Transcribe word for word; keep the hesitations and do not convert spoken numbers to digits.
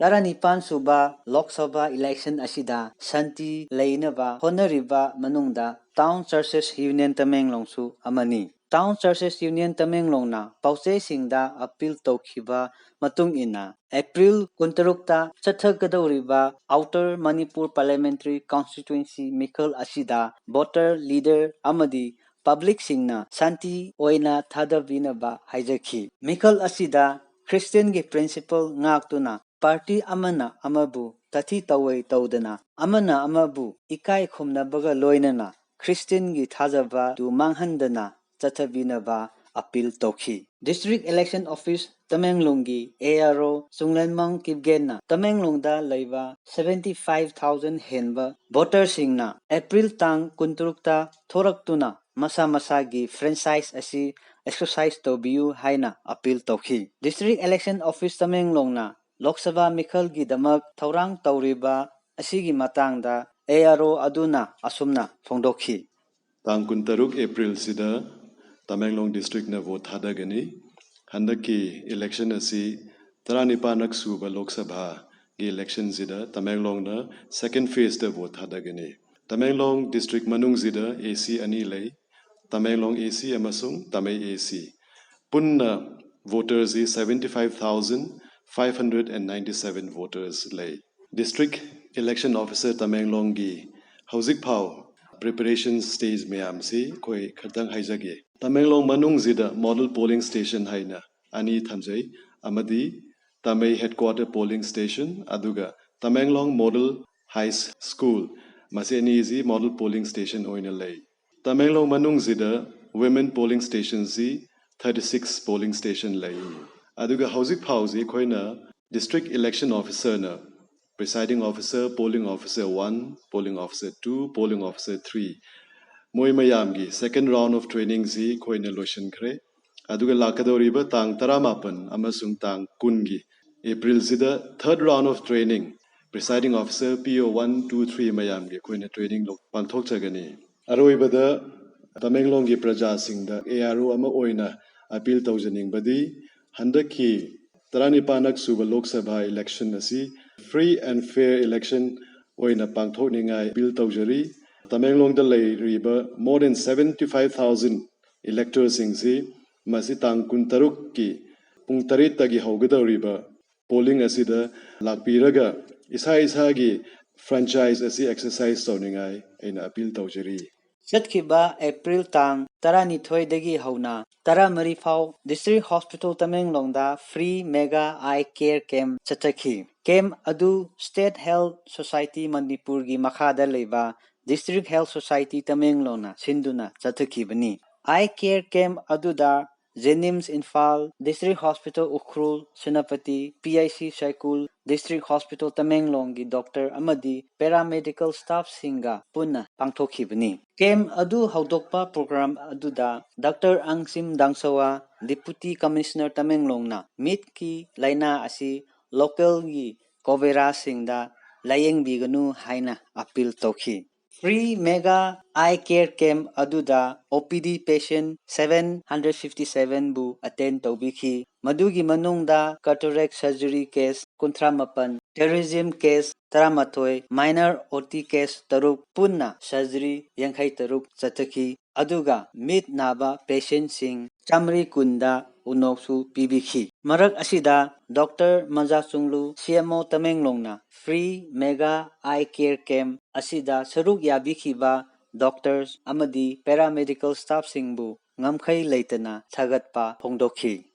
ꯇꯔꯥꯅꯤꯄꯥꯟ ꯁꯨꯕ ꯂꯣꯛ ꯁꯚꯥ ꯏꯂꯦꯛꯁꯟ ꯑꯁꯤꯗ ꯁꯥꯟꯇꯤ ꯂꯩꯅꯕ ꯍꯣꯠꯅꯔꯤꯕ ꯃꯅꯨꯡꯗ Town Churches Union ꯇꯃꯦꯡꯂꯣꯡꯁꯨ ꯑꯃꯅꯤ꯫ Town Churches Union ꯇꯃꯦꯡꯂꯣꯡꯅ ꯄꯥꯎꯆꯦꯁꯤꯡꯗ ꯑꯄꯤꯜ ꯇꯧꯈꯤꯕ ꯃꯇꯨꯡ ꯏꯟꯅ, April ꯀꯨꯟꯇꯔꯨꯛꯇ ꯆꯠꯊꯒꯗꯧꯔꯤꯕ Outer Manipur Parliamentary Constituency ꯃꯤꯈꯜ ꯑꯁꯤꯗ ꯚꯣꯇꯔ, ꯂꯤꯗꯔ ꯑꯃꯗꯤ ꯄꯕ꯭ꯂꯤꯛꯁꯤꯡꯅ ꯁꯥꯟꯇꯤ ꯑꯣꯏꯅ ꯊꯥꯗꯕꯤꯅꯕ ꯍꯥꯏꯖꯈꯤ꯫ ꯃꯤꯈꯜ ꯑꯁꯤꯗ ꯈ꯭ꯔꯤꯁꯇꯤꯌꯟꯒꯤ ꯄ꯭ꯔꯤꯟꯁꯤꯄꯜ ꯉꯥꯛꯇꯨꯅ ꯄꯥꯔꯇꯤ ꯑꯃꯅ ꯑꯃꯕꯨ ꯇꯥꯊꯤ ꯇꯧꯑꯣꯏ ꯇꯧꯗꯅ, ꯑꯃꯅ ꯑꯃꯕꯨ ꯏꯀꯥꯏ ꯈꯨꯝꯅꯕꯒ ꯂꯣꯏꯅꯅ ꯈ꯭ꯔꯤꯁꯇꯤꯌꯟꯒꯤ ꯊꯥꯖꯕ ꯑꯗꯨ ꯃꯥꯡꯍꯟꯗꯅ ꯆꯠꯊꯕꯤꯅꯕ ꯑꯄꯤꯜ ꯇꯧꯈꯤ꯫ District Election Office ꯇꯃꯦꯡꯂꯣꯡꯒꯤ ARO ꯆꯨꯡꯂꯦꯟꯃꯥꯡ ꯀꯤꯞꯒꯦꯟꯅ ꯇꯃꯦꯡꯂꯣꯡꯗ ꯂꯩꯕ seventy five thousand ꯍꯦꯟꯕ ꯚꯣꯇꯔꯁꯤꯡꯅ ꯑꯦꯄ꯭ꯔꯤꯜ ꯇꯥꯡ ꯀꯨꯟꯇꯔꯨꯛꯇ ꯊꯣꯔꯛꯇꯨꯅ ꯃꯁꯥ ꯃꯁꯥꯒꯤ ꯐ꯭ꯔꯦꯟꯆꯥꯏꯁ ꯑꯁꯤ ꯑꯦꯛꯁꯔꯁꯥꯏꯁ ꯇꯧꯕꯤꯌꯨ ꯍꯥꯏꯅ ꯑꯄꯤꯜ ꯇꯧꯈꯤ꯫ District Election Office ꯇꯃꯦꯡꯂꯣꯡꯅ Lok Sabha ꯃꯤꯈꯜꯒꯤꯗꯃꯛ ꯊꯧꯔꯥꯡ ꯇꯧꯔꯤꯕ ꯑꯁꯤꯒꯤ ꯃꯇꯥꯡꯗ ARO ꯑꯗꯨꯅ ꯑꯁꯨꯝꯅ ꯐꯣꯡꯗꯣꯛꯈꯤ꯫ ꯇꯥꯡ ꯀꯨꯟꯇꯔꯨꯛ ꯑꯦꯄ꯭ꯔꯤꯜꯁꯤꯗ ꯇꯃꯦꯡꯂꯣꯡ ꯗꯤꯁꯇ꯭ꯔꯤꯛꯅ ꯚꯣꯠ ꯊꯥꯗꯒꯅꯤ꯫ ꯍꯟꯗꯛꯀꯤ ꯏꯂꯦꯛꯁꯟ ꯑꯁꯤ ꯇꯔꯥꯅꯤꯄꯥꯟꯔꯛ ꯁꯨꯕ ꯂꯣꯛ ꯁꯚꯥꯒꯤ ꯏꯂꯦꯛꯁꯟꯁꯤꯗ ꯇꯃꯦꯡꯂꯣꯡꯅ ꯁꯦꯀꯦꯟ ꯐꯦꯖꯇ ꯚꯣꯠ ꯊꯥꯗꯒꯅꯤ꯫ ꯇꯃꯦꯡꯂꯣꯡ ꯗꯤꯁꯇ꯭ꯔꯤꯛ ꯃꯅꯨꯡꯁꯤꯗ AC ꯑꯅꯤ ꯂꯩ, ꯇꯃꯦꯡꯂꯣꯡ AC ꯑꯃꯁꯨꯡ ꯇꯥꯃꯩ AC꯫ ꯄꯨꯟꯅ ꯚꯣꯇꯔꯁꯤ seventy five thousand five hundred and ninety seven voters ꯂꯩ꯫ District Election Officer ꯇꯃꯦꯡꯂꯣꯡꯒꯤ ꯍꯧꯖꯤꯛ ꯐꯥꯎ preparation stage ꯃꯌꯥꯝꯁꯤ ꯑꯩꯈꯣꯏ ꯈꯔꯇꯪ ꯍꯥꯏꯖꯒꯦ꯫ ꯇꯃꯦꯡꯂꯣꯡ ꯃꯅꯨꯡꯁꯤꯗ model polling station ꯍꯥꯏꯅ ꯑꯅꯤ ꯊꯝꯖꯩ, ꯑꯃꯗꯤ ꯇꯥꯃꯩ headquarter polling station ꯑꯗꯨꯒ ꯇꯃꯦꯡꯂꯣꯡ Model High School, ꯃꯁꯤ ꯑꯅꯤꯁꯤ model polling station ꯑꯣꯏꯅ ꯂꯩ꯫ ꯇꯃꯦꯡꯂꯣꯡ ꯃꯅꯨꯡꯁꯤꯗ women polling stationꯁꯤ thirty six polling station ꯂꯩ꯫ ꯑꯗꯨꯒ ꯍꯧꯖꯤꯛ ꯐꯥꯎꯁꯤ ꯑꯩꯈꯣꯏꯅ District Election Officerꯅ presiding officer, polling officer one, polling officer two, polling officer three, ꯃꯣꯏ ꯃꯌꯥꯝꯒꯤ second round of trainingꯁꯤ ꯑꯩꯈꯣꯏꯅ ꯂꯣꯏꯁꯤꯟꯈ꯭ꯔꯦ꯫ ꯑꯗꯨꯒ ꯂꯥꯛꯀꯗꯧꯔꯤꯕ ꯇꯥꯡ ꯇꯔꯥꯃꯥꯄꯟ ꯑꯃꯁꯨꯡ ꯇꯥꯡ ꯀꯨꯟꯒꯤ ꯑꯦꯄ꯭ꯔꯤꯜꯁꯤꯗ third round of training, presiding officer, PO one, two, three ꯃꯌꯥꯝꯒꯤ ꯑꯩꯈꯣꯏꯅ training ꯂꯧ-, ꯄꯥꯡꯊꯣꯛꯆꯒꯅꯤ꯫ ꯑꯔꯣꯏꯕꯗ ꯇꯃꯦꯡꯂꯣꯡꯒꯤ ꯄ꯭ꯔꯖꯥꯁꯤꯡꯗ ARO ꯑꯃ ꯑꯣꯏꯅ ꯑꯄꯤꯜ ꯇꯧꯖꯅꯤꯡꯕꯗꯤ, ꯍꯟꯗꯛꯀꯤ ꯇꯔꯥꯅꯤꯄꯥꯟꯂꯛ ꯁꯨꯕ ꯂꯣꯛ ꯁꯚꯥ election ꯑꯁꯤ free and fair election ꯑꯣꯏꯅ ꯄꯥꯡꯊꯣꯛꯅꯤꯡꯉꯥꯏ appeal ꯇꯧꯖꯔꯤ꯫ ꯇꯃꯦꯡꯂꯣꯡꯗ ꯂꯩꯔꯤꯕ more than seventy five thousand electorsꯁꯤꯡꯁꯤ ꯃꯁꯤ ꯇꯥꯡ ꯀꯨꯟꯇꯔꯨꯛꯀꯤ ꯄꯨꯡ ꯇꯔꯦꯠꯇꯒꯤ ꯍꯧꯒꯗꯧꯔꯤꯕ polling ꯑꯁꯤꯗ ꯂꯥꯛꯄꯤꯔꯒ ꯏꯁꯥ ꯏꯁꯥꯒꯤ franchise ꯑꯁꯤ exercise ꯇꯧꯅꯤꯡꯉꯥꯏ ꯑꯩꯅ appeal ꯇꯧꯖꯔꯤ꯫ ꯆꯠꯈꯤꯕ April ꯇꯥꯡ ꯇꯔꯥꯅꯤꯊꯣꯏꯗꯒꯤ ꯍꯧꯅ ꯇꯔꯥꯃꯔꯤ ꯐꯥꯎ District Hospital ꯇꯃꯦꯡꯂꯣꯡꯗ free mega eye care camp ꯆꯠꯊꯈꯤ꯫ Camp ꯑꯗꯨ State Health Society ꯃꯅꯤꯄꯨꯔꯒꯤ ꯃꯈꯥꯗ ꯂꯩꯕ District Health Society ꯇꯃꯦꯡꯂꯣꯡꯅ ꯁꯤꯟꯗꯨꯅ ꯆꯠꯊꯈꯤꯕꯅꯤ꯫ Eye care camp ꯑꯗꯨꯗ JNIMS Imphal, District Hospital Ukhrul, Senapati, PIC ꯁꯥꯏꯀꯨꯜ, District Hospital ꯇꯃꯦꯡꯂꯣꯡꯒꯤ doctor ꯑꯃꯗꯤ paramedical staffꯁꯤꯡꯒ ꯄꯨꯟꯅ ꯄꯥꯡꯊꯣꯛꯈꯤꯕꯅꯤ꯫ Camp ꯑꯗꯨ ꯍꯧꯗꯣꯛꯄ program ꯑꯗꯨꯗ Doctor ꯑꯪꯁꯤꯝ ꯗꯥꯡꯁꯋꯥ, Deputy Commissioner ꯇꯃꯦꯡꯂꯣꯡꯅ ꯃꯤꯠꯀꯤ ꯂꯥꯏꯅꯥ ꯑꯁꯤ localꯒꯤ ꯀꯣꯕꯦꯔꯥꯁꯤꯡꯗ ꯂꯥꯌꯦꯡꯕꯤꯒꯅꯨ ꯍꯥꯏꯅ appeal ꯇꯧꯈꯤ꯫ Free mega eye care camp ꯑꯗꯨꯗ OPD patient seven hundred fifty seven ꯕꯨ attend ꯇꯧꯕꯤꯈꯤ꯫ ꯃꯗꯨꯒꯤ ꯃꯅꯨꯡꯗ cataract surgery case ꯀꯨꯟꯊ꯭ꯔꯥ ꯃꯥꯄꯟ, terrorism case ꯇꯔꯥꯃꯥꯊꯣꯏ, minor OT case ꯇꯔꯨꯛ, ꯄꯨꯟꯅ surgery ꯌꯥꯡꯈꯩ ꯇꯔꯨꯛ ꯆꯠꯊꯈꯤ꯫ ꯑꯗꯨꯒ ꯃꯤꯠ ꯅꯥꯕ patientꯁꯤꯡ ꯆꯥꯃꯔꯤ ꯀꯨꯟꯗ ꯎꯅꯣꯛꯁꯨ ꯄꯤꯕꯤꯈꯤ꯫ ꯃꯔꯛ ꯑꯁꯤꯗ Doctor ꯃꯖꯥꯆꯨꯡꯂꯨ, CMO ꯇꯃꯦꯡꯂꯣꯡꯅ free mega eye care camp ꯑꯁꯤꯗ ꯁꯔꯨꯛ ꯌꯥꯕꯤꯈꯤꯕ doctors ꯑꯃꯗꯤ paramedical staffꯁꯤꯡꯕꯨ ꯉꯝꯈꯩ ꯂꯩꯇꯅ ꯊꯥꯒꯠꯄ ꯐꯣꯡꯗꯣꯛꯈꯤ꯫